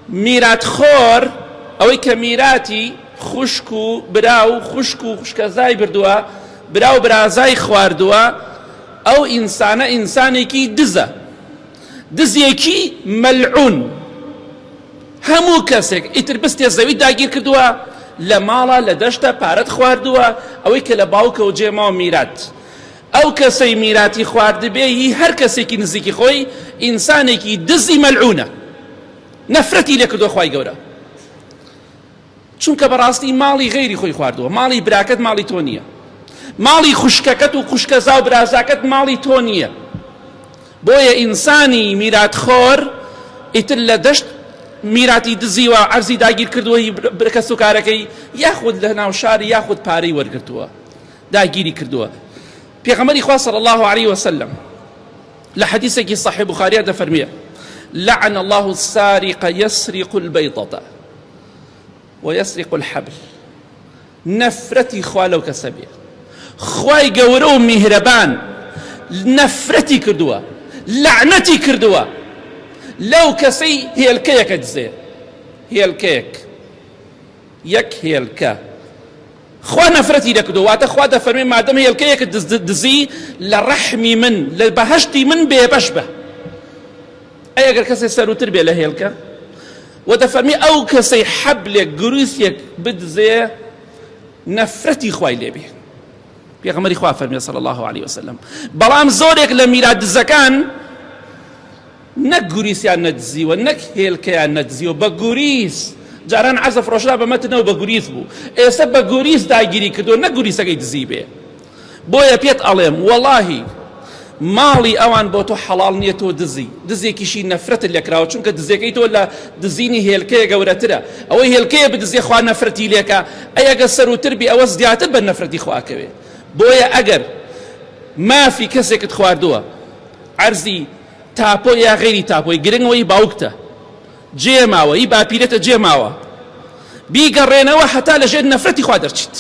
میراتخۆر ئەوەی کە میراتی خوشک و برا و خوشک و خوشکەزای بردووە، برا و برازای خواردووە، ئەو ئینسانە ئینسانێکی دزە، دزێکی مەلعون. هەموو کەسێک ئیتر بستێ زەویت داگیر کردووە، لە ماڵە، لە دەشتە، پارەت خواردووە، ئەوەی کە لە باوکەوە جێ ماوە میرات. ئەو کەسەی میراتی خواردبێ هی هەر کەسێکی نزیکی خۆی، ئینسانێکی دزی مەلعونە. نەفرەتی لێ کردووە خوای گەورە. چونکە بەڕاستی ماڵی غەیری خۆی خواردووە، ماڵی براکەت ماڵی تۆ نییە، ماڵی خوشکەکەت و خوشکەزا و برازاکەت ماڵی تۆ نییە. بۆیە ئینسانی میراتخۆر ئیتر لە دەشت میراتی دزیوە، عەرزی داگیر کردووە هی کەسوکارەکەی، یاخود لە ناو شار یاخود پارەی وەرگرتووە داگیری کردووە. پێغەمبەری خوا صلی الله علیه وسلم لە حەدیثێکی صحیح بخاریە دەفەرموێ لعن الله السارق يسرق البيضة ويسرق الحبل نەفرەتی خوا لەو کەسە بێ خوای گەورە و میهرەبان نەفرەتی کردووە لەعنەتی کردووە لەو کەسەی هێلکەیەکە دزێ هێلکەیەک یەک هێلکە خوا نەفرەتی دەکردووە واتە خوا دەفەرمێ مادەم هێلکەیەکت دزی لە ڕەحمی من لە بەهەشتی من بێبەش بە ئەی ئەگەر کەسێ سەروتر بێ لە هێلکە و دەفەرمی ئەو کەسەی حەبلێک گروسێک بدزێ نەفرەتی خوای لێبێ پێغەمبەری خوا فەرمی صلی الله علیه وسلم بەڵام زۆرێک لە میرات دزەکان نەک گوریسیان نەدزیوە نەک هێلکەیان نەدزیوە بە گوریس جاران عەرزە فرۆشرا بە مەتنەوە بە گوریس بوو ئێستا بە گوریس داگیری کردووە نەک گوریسەکەی دزی بێ بۆیە پێت ئەڵێم وەڵاهی ماڵی ئەوان بۆ تۆ حەڵاڵ نییە تۆ دزی دزێکیشی نەفرەتت لێکراوە چونکە دزێکەی تۆ لە دزینی هێلکەیە گەورەترە ئەوەی هێلکەیە بدزێ خوا نەفرەتی لێکا ئەی ئەگەر سەروتر بی ئەوە زیاتر بە نەفرەتی خوا ئەکەوێ بۆیە ئەگەر مافی کەسێکت خواردووە عەرزی تاپۆ یا غەیری تاپۆی گرنگ ئەوەی باوکتە جێ ماوە ی باپیرەتە جێ ماوە بیگەڕێنەوە هەتا لەژێر نەفرەتی خوا دەرچیت.